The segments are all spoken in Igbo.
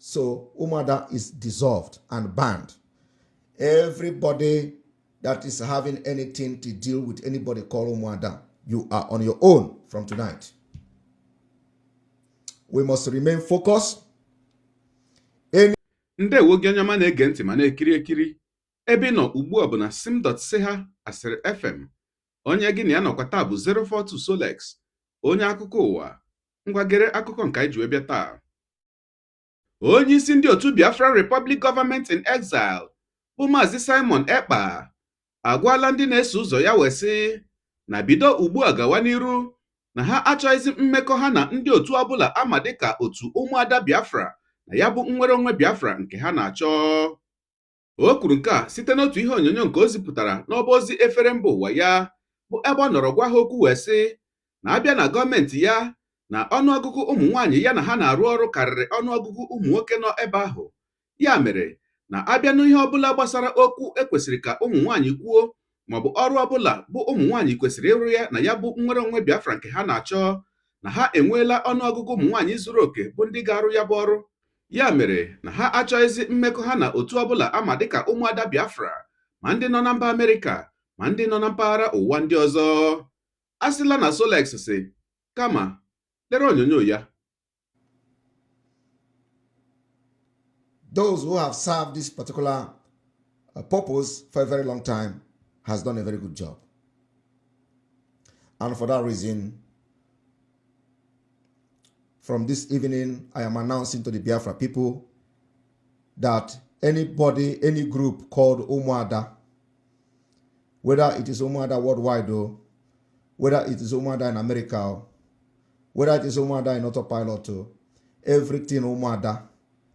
So Umuada is dissolved and banned. Everybody that is having anything to deal with anybody called Umuada, you are on your own from tonight. We must remain focused. Any Ndewo gị onye ọma na-ege ntị ma na-ekiri ekiri. Ebe ị nọ ugbu a bụ na sim.ha Asịrị FM. Onye gị na ya nọkwa taa bụ 042 Solex, onye akụkọ ụwa. Ngwagere akụkọ nke anyị ji wee bịa taa. Onye isi ndị otu Biafra Republic Government in Exile bụ Maazị Simon Ekpa agwala ndị na-eso ụzọ ya wee sị na bido ugbu a gawa n'iru, na ha achọghịzị mmekọ ha na ndị otu ọbụla ama dịka otu Ụmụada Biafra na ya bụ nnwere onwe Biafra nke ha na-achọ. O kwuru nke a site n'otu ihe onyonyo nke o zipụtara n'ọba ozi efere mba ụwa ya, bụ ebe ọ nọrọ gwa ha okwu wee sị na abịa na gọọmenti ya, na ọnụọgụgụ ụmụ nwaanyị ya na ha na-arụ ọrụ karịrị ọnụọgụgụ ụmụ nwoke nọ ebe ahụ. Ya mere na abịa n'ihe ọbụla gbasara okwu ekwesịrị ka ụmụ nwaanyị kwuo, maọbụ ọrụ ọbụla bụ ụmụ nwaanyị kwesịrị ịrụ ya na ya bụ nnwere onwe Biafra nke ha na-achọ, na ha enweela ọnụọgụgụ ụmụ nwaanyị zuru oke bụ ndị ga-arụ ya bụ ọrụ. Ya mere na ha achọghịzị mmekọ ha na otu ọbụla ama dịka Ụmụada Biafra, ma ndị nọ na mba Amerịka, ma ndị nọ na mpaghara ụwa ndị ọzọ. A sịla na Solex si kama lere onyonyo ya. Those who have served this particular purpose for a very long time has done a very good job. And for that reason, from this evening, I am announcing to the Biafra people that anybody, any group called Umuada, whether it is Umuada worldwide, or whether it is Umuada in America, whether it is Umuada in autopilot, or everything Umuada,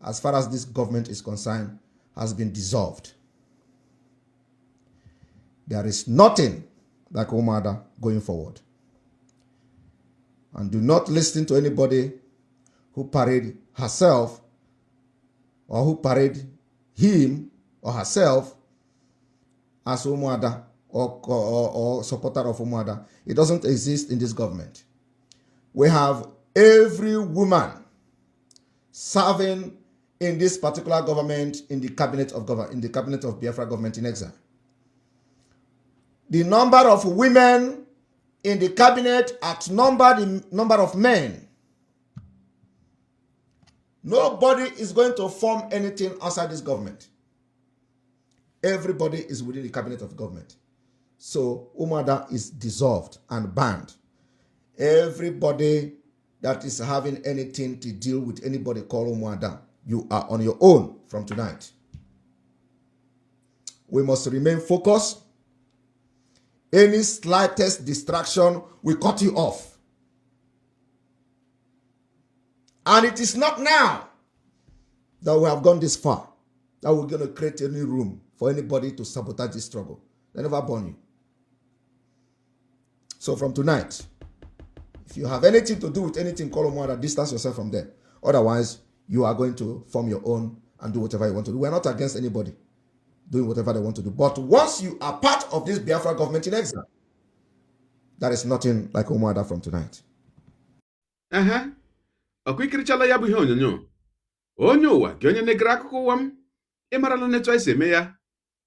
as far as this government is concerned, has been dissolved. There is nothing like Umuada going forward. And do not listen to anybody who parade herself or who parade him or herself as Umuada or supporter of Umuada. It doesn't exist in this government. We have every woman serving in this particular government, in the cabinet of government, in the cabinet of Biafra government in exile. The number of women in the cabinet outnumber the number of men. Nobody is going to form anything outside this government. Everybody is within the cabinet of government. So Umuada is dissolved and banned. Everybody that is having anything to deal with anybody called Umuada, you are on your own from tonight. We must remain focused. Any slightest distraction will cut you off. And it is not now that we have gone this far that we're going to create any room for anybody to sabotage this struggle. They never born you. So from tonight, if you have anything to do with anything called Umuada, distance yourself from there. Otherwise, you are going to form your own and do whatever you want to do. We're not against anybody doing whatever they want to do. But once you are part of this Biafra government in exile, there is nothing like Umuada from tonight. Ehe, ọkwa ikirichala ya bụ ihe onyonyo. Onye ụwa gị, onye na-egere akụkọ ụwa m, ị marala n'etu anyị si eme ya.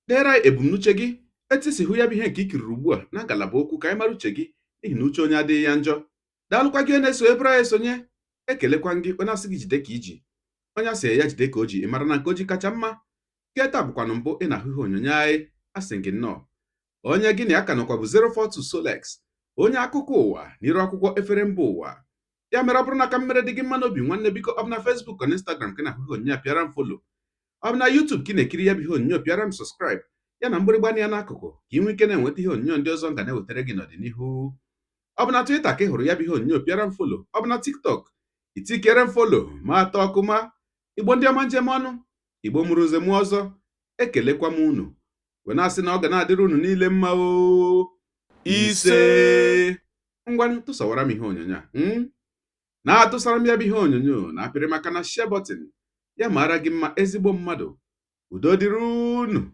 Deere anyị ebumnuche gị, etu isi hụ ya bụ ihe nke ikiriri ugbu a na ngalaba okwu, ka anyị mara uche gị, n'ihi na uche onye adịghị ya njọ. Daalụkwa gị onye na-eso ebere anyị esonye. Ekelekwa gị onye asị gị jide ka iji, onye asị ya jide ka o ji. Ị mara na nke o ji kacha mma. Nke taa bụkwanụ mbụ ị na-ahụ ihe onyonyo anyị, asị gị nnọọ. Onye gị na ya ka nọkwa bụ 042 Solex, onye akụkọ ụwa n'iru akwụkwọ efere mba ụwa. Ya mere, ọ bụrụ na ka mmere dị gị mma n'obi, nwanne, biko, ọ bụ na Facebook na Instagram ka ị na-ahụ ihe onyonyo a, pịara m follow. Ọ bụ na YouTube ka ị na-ekiri ya bụ ihe onyonyo, pịara m subscribe ya na mgbịrịgba ya n'akụkụ, ka ị nwee ike na-enweta ihe onyonyo ndị ọzọ m ga na-ewetara gị n'ọdịnihu. Ọ bụ na Twitter ka ị hụrụ ya bụ ihe onyonyo, pịara m follow. Ọ bụ na TikTok, itikere m follow ma atọ ọkụma. Igbo ndị ọma, njem ọnụ, Igbo mụrụ nze mụọ ọzọ, ekelekwa m unu wee na-asị na ọ ga na-adịrị unu niile mma o. Ise. Ngwanụ, tụsawara m ihe onyonyo a, na-atụsara m ya bụ ihe onyonyo na apịrị maka na share button ya. Mara gị mma, ezigbo mmadụ. Udo dịrị unu.